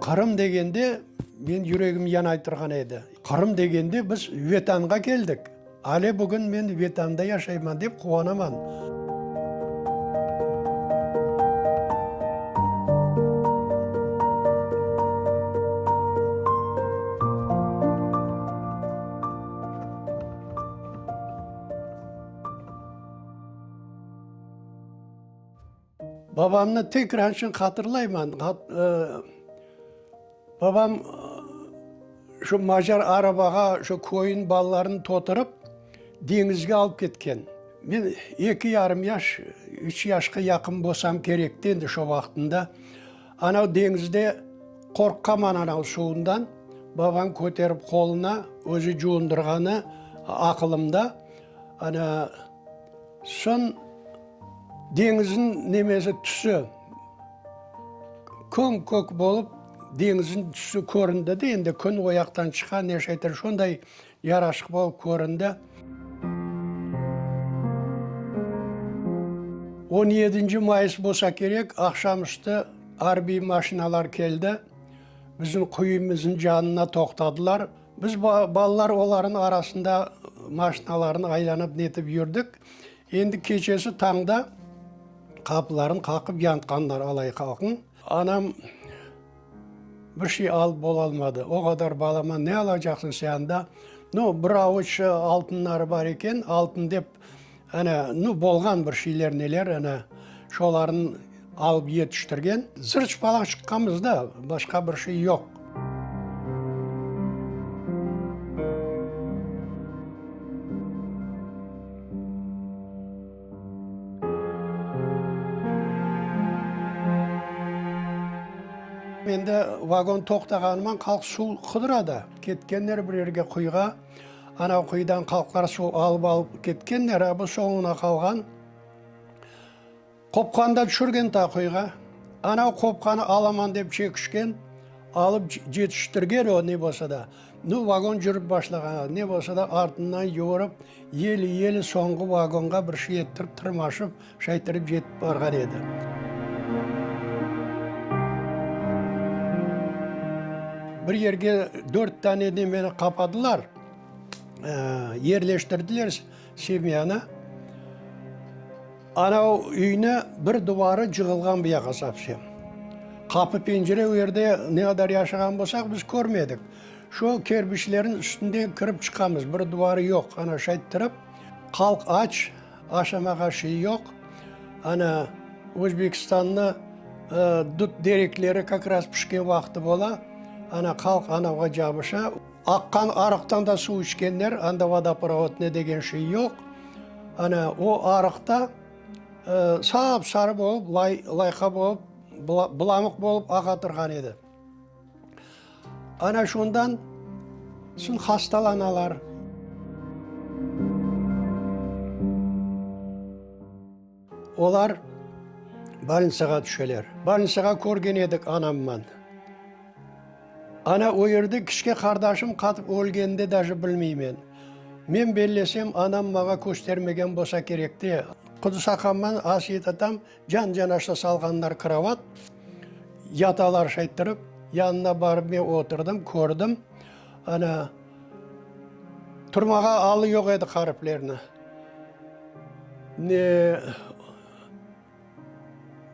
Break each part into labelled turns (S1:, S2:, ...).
S1: Qırım degende, men yüregim yanay turğan edi. Qırım degende biz Vetanğa keldik. Ale bugün men Vetanda yaşayman dep quvanaman. Babamnı tekrar içün hatırlayman. Babam şu macar arabağa şu köyün balalarını toturıp, deñizge alıp ketken. Men eki yarım yaş, üç yaşqa yaqın bolsam kerekti endi şo vaqtında. Anav deñizde qorqqanman anav suvundan. Babam köterip qoluna, özü cuvundırğanı aqılımda. Ana, soñ deñizniñ nemesi, tüsü köm-kök bolıp, deñizniñ tüsü köründi de, endi kün o yaqtan çıqa, ne şeytir, şonday yaraşıq bolıp köründi. On yedinci mayıs bolsa kerek, aqşam üstü arbiy maşinalar keldi, bizim quyumıznıñ canına toqtadılar. Biz balalar olarnıñ arasında maşinalarnı aylanıp netip yürdik. Endi keçesi tañda qapılarını qaqıp yantqanlar alay halqnıñ. Anam bir şey alıp bolalmadı. O qadar balama ne alacaqsıñ sen anda? Nu, bir avuç altınları bar eken, altın dep, ana, nu, bolğan bir şeyler neler, ana, şolarnı alıp yetiştirgen. Zır-çıpalaq çıqqanmız da, başqa bir şey yoq. Endi vagon toqtağanıman halq suv qıdıra da. Ketkenler bir yerge quyuğa. Ana quyudan halqlar suv alıp-alıp ketkenler, a bu soñuna qalğan. Qopqanı da tüşürgen ta quyuğa. Ana qopqanı alaman dep çekişken, alıp cetiştirgen o ne bolsa da. Nu, vagon cürip başlağan, ne bolsa da artından yuvurıp, yeli-yeli soñğı vagonğa bir şey ettirip, tırmaşıp, şaytırıp jetip barğan edi. Bir yerge dört tane nemeni qapadılar, yerleştirdiler semyanı. Ana o üyni bir duvarı cığılğan bu yaqa sovsem. Qapı, pencere o yerde ne qadar yaşağan bolsaq biz körmedik. Şu kerpiçlerniñ üstünden kirip çıqamız, bir duvarı yoq. Ana şayttırıp, halq aç, aşamağa şey yoq. Ana Özbekistannı dut derekleri kak raz pişken vaqtı bola, ana halq anavğa cabışa. Aqqan arıqtan da suv içkenler, anda vodoprovod ne degen şey yoq. Ana, o arıqta sap-sarı bolıp, lay, layqa bolıp, bılamıq bolıp ağa turğan edi. Ana şundan soñ hastalanalar. Olar bolnitsağa tüşeler. Bolnitsağa körgen edik anamman. Ana o yerde kiçke qardaşım qatıp ölgenini daje bilmeymen. Men bellesem, anam maña köstermegen bolsa kerek de. Qudus aqamman Asiyet tatam can-canaşa salğanlar krovat, yatalar şayttırıp, yanına barıp men oturdım, kördim. Ana, turmağa alı yoq edi qariplerni. Ne,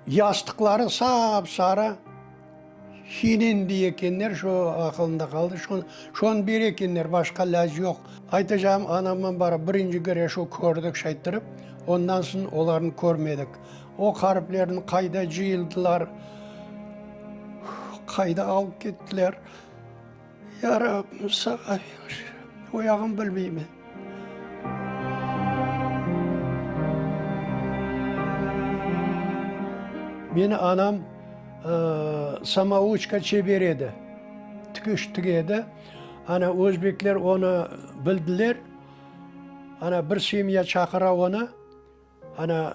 S1: yastıqları sap-sarı, hinin dey ekenler, şu aqılımda qaldı, şonı bere ekenler, başqa lâc yoq. Aytacağım, anamman barıp birinci kere şu kördik şayttırıp, ondan soñ olarnı körmedik. O qariplerni qayda cıyıldılar, qayda alıp kettiler, Ya Rabbim, sağa o yağın bilmeymen. Meni anam samouçka çeber edi, tikiş tige edi. Ana, özbekler onı bildiler. Ana, bir semya çaqıra onı. Ana,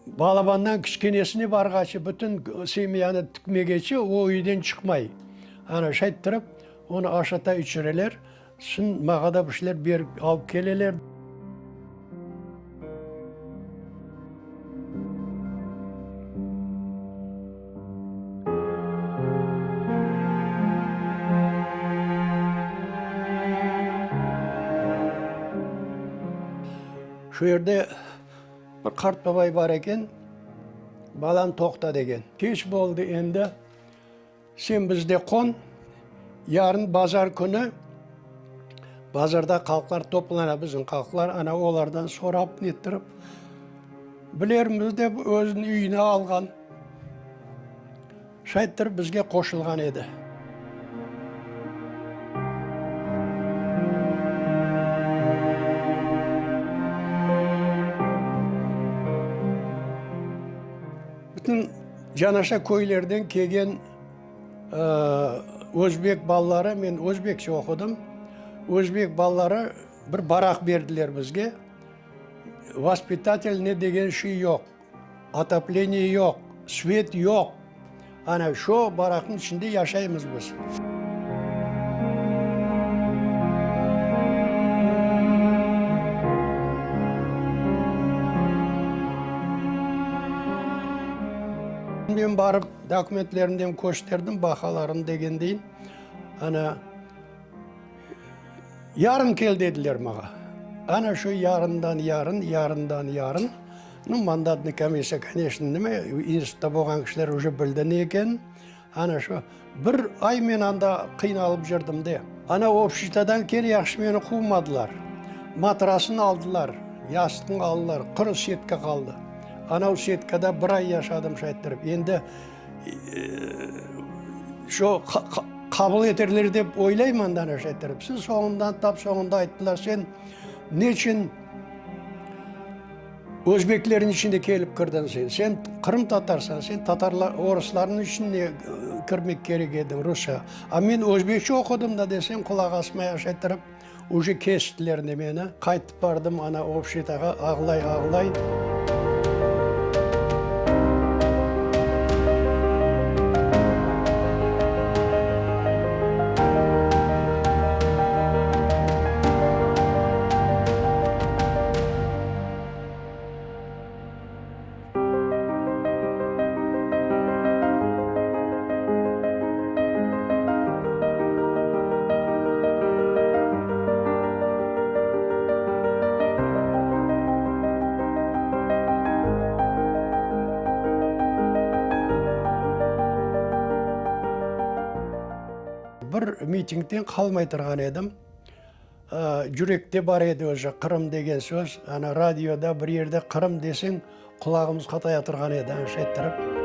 S1: balabandan kiçkenesine barğaçı, bütün semyanı tikmegece o üyden çıqmay. Ana, şayttırıp, onı aşata içireler. Soñ mağa da bir şeyler berip alıp keleler. Şu yerde bir qart babay bar eken, Balam, toqta, degen. Keç boldı endi, sen bizde qon, yarın bazar künü bazarda halqlar toplana, bizim halqlar, ana olardan sorap nettirip bilermiz dep özüniñ üyüne alğan. Şayttir bizge qoşulğan edi. Bütün canaşa köylerden kelgen özbek balaları, men özbekçe oqudım, özbek balaları bir baraq berdiler bizge, vospitatel ne degen şey yoq. Otopleniye yoq, svet yoq. Ana şu baraqnıñ içinde yaşaymız biz. Men barıp dokumentlerimden kösterdim, bahalarını degendeyin. Ana Yarın kel dediler maña. Ana şu yarından yarın, yarından yarın, nu, mandatnıy komissiya, koneçno, nime, institutta bolğan kişiler uje bildi ne ekenin. Ana şu bir ay men anda qıynalıp cürdim de. Ana obşjitadan keri yahşı meni quvmadılar. Matrasını aldılar, yastıqnı aldılar, quru setka qaldı. Ana o setkada bir ay yaşadım şayttırıp. Endi Şu qabul eterler dep oylayman da ana ettirip. Siz soñundan, tap soñunda ayttılar, sen neçün özbeklerniñ içinde kelip kirdiñ sen? Sen qırımtatarsan, sen tatarlar, oruslarnıñ içinde kirmek kerek ediñ rusça. A men özbekçe oqudım da desem, qulaq asmay aş ettirip, uje kestiler nemeni. Qaytıp bardım ana obşitağa ağlay-ağlay. Bir mitingden qalmay turğan edim. Cürekte bar edi oca Qırım degen söz. Ana radioda bir yerde Qırım deseñ, qulağımız qataya turğan edi, ana şay ettirip.